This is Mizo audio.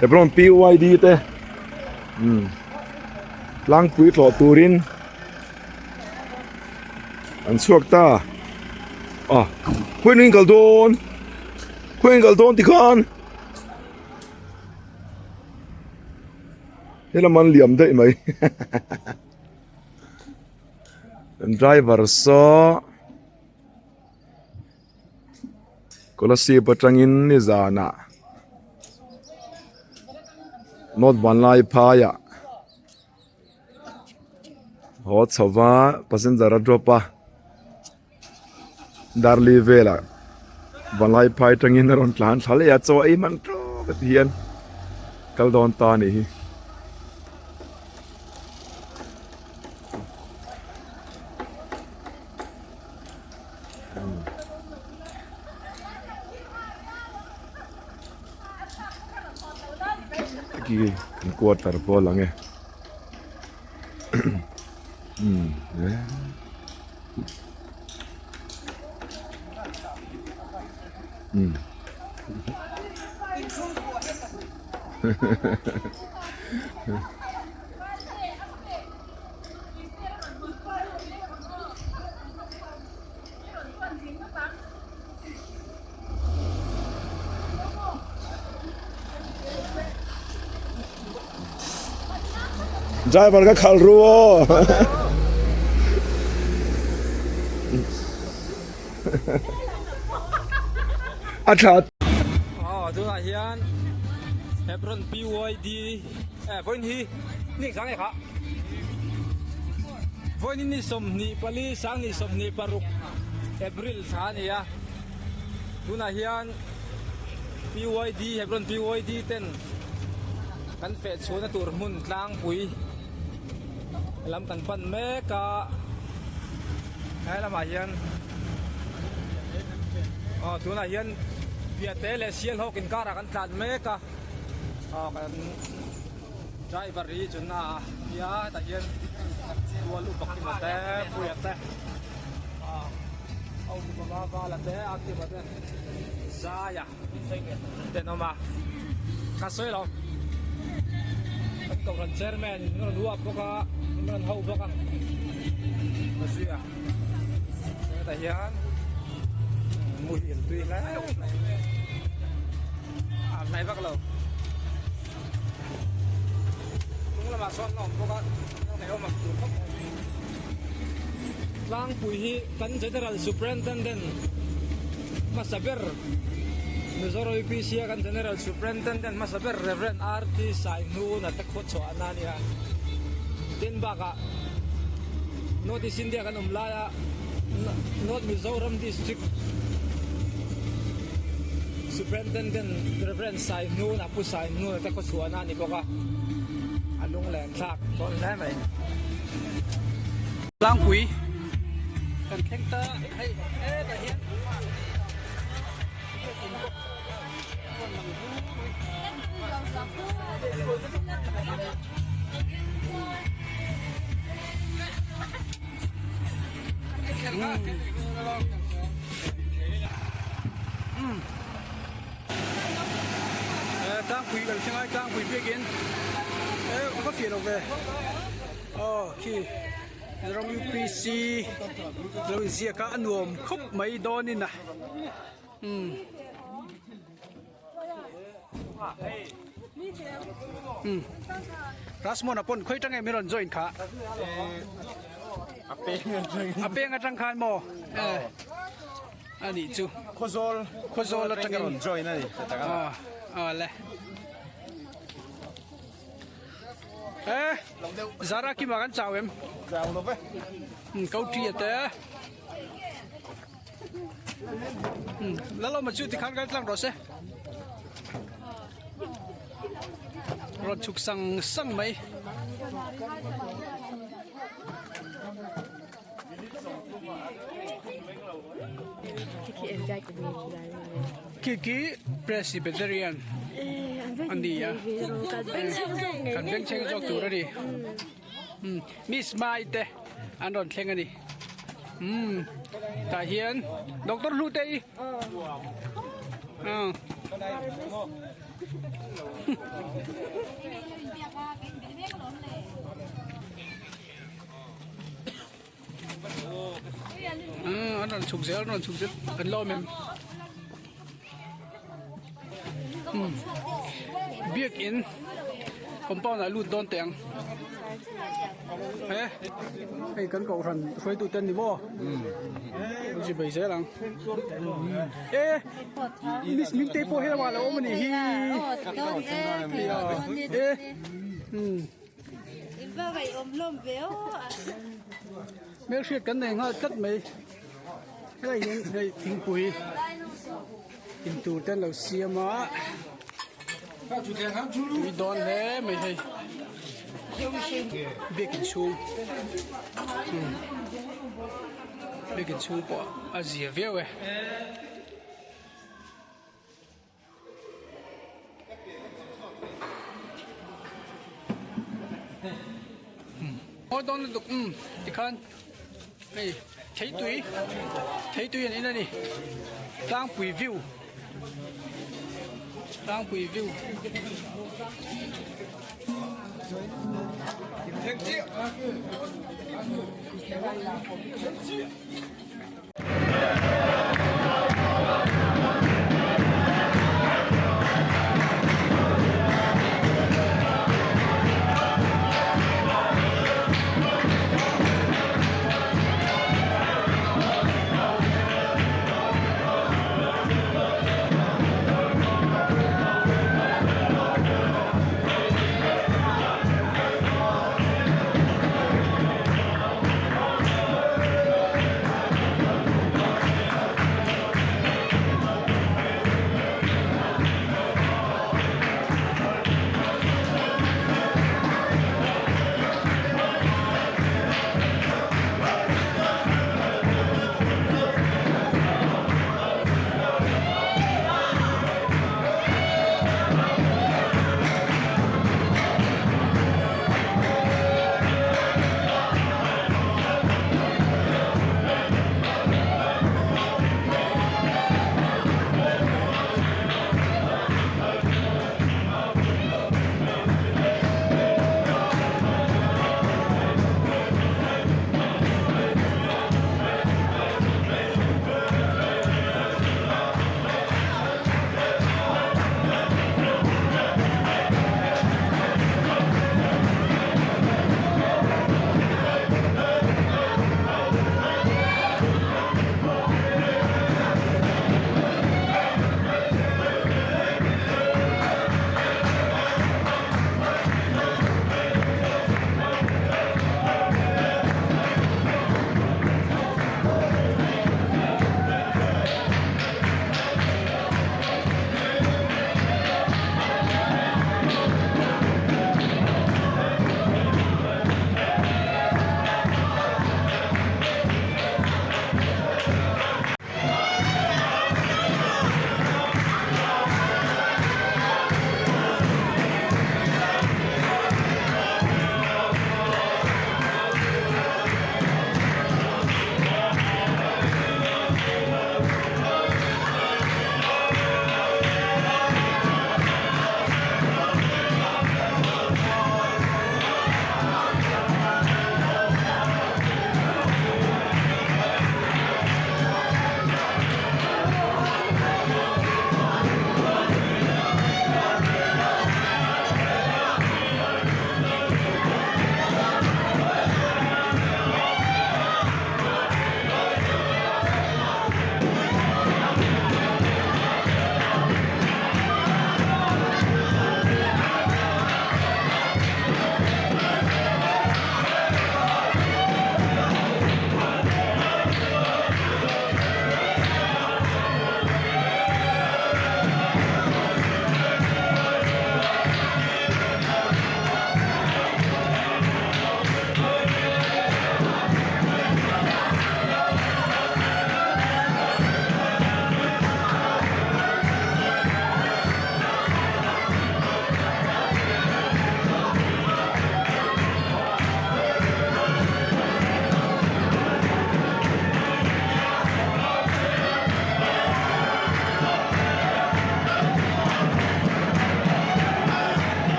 Hebron PYD te umm tlangpui tlawh turin an chhuak ta a khawiah in kal dawn khawiah in kal dawn tikhan helam an liam daih mai an driver saw. Kolasib atangin nizanah North Vanlaiphaiah haw chho va passenger a drop a Darli velah Vanlaiphai atangin a rawn tlan thla leh a chaw ei hman tawk a ti hian kal dawn ta a nih hi. Khi kan quarter pawh a lang e umm umm Driver ka khalh ru aw. A tha. Aw tunah hian Hebron PYD eh vawiin hi ni engzah nge kha? Vawiin ni 24 sang ni 26 April thla a ni a, tunah hian PYD Hebron PYD ten kan feh chhuahna tur hmun tlangpui lam kan pan mek a, he lamah hian aw tunah hian Piahte leh Sialhawk inkarah kan tlan mek a, aw kan. Driver hi chun a nia tah hian tual upa kima te puia te ah a upa va vala te a kima te zaia te an awm a ka sawi lo kan kohhran chairman in rawn uap bawk a in rawn hauh bawk a ka zui a hetah hian muhil tui hle mai a hnai vak lo. Hnung lamah sawn a awm bawk a, a awm ang tur khawp mai. Tlangpui hi kan General Superintendent hmasa ber Mizoram UPC a kan General Superintendent hmasa ber Rev. RT Saihnuna te khaw chhuahna a ni a. Tin bakah North East India kan awm laia North Mizoram District Superintendent Rev. Saihnuna Pu Saihnuna te khaw chhuahna a ni bawk a, a lunglen thlak dawn hle mai. Tlangpui kan thleng ta hei hetah hian biakin pawh a rawn lang zung mai. Tlangpui kan thleng a tlangpui biakin eh ka fiah lo ve aw khi Mizoram UPC lo inziak a a nuam khawp mai dawnin a umm umm Rasmona pawn khawi tang nge min rawn join kha a peng atang khan maw eh. A nih chu. Khawzawl Khawzawl atangin rawn join a ni ta tak a. Aw aw le. Eh Zara kima kan chau em? Chau lo ve. Um ko thi ate. Um lalawma chu tikhan kal tlang rawh se. Rawn chhuk sang sang mai. Khi khi Presbyterian a ni a kan bengchheng zawk tur a ni Miss Mai te an rawn thleng a ni umm tah hian Doctor Hlutei. Umm an rawn chhuk zel an rawn chhuk zel kan lawm em umm biakin compound ah lut dawn teh ang he hei kan kohhran hruaitu te an ni maw an zir bai zel ang e miss Mingtei pawh helama a lo awm a nih hi e umm. Hmelhriat kan nei nghal tlat mai helai hian hei thingpui in tur te an lo siam a tui dawn hle mai hei biakin chhung biakin chhung pawh a zia viau e. Aw dawn lutuk umm tikhan hei theitui theitui an in a ni tlangpui view tlangpui view.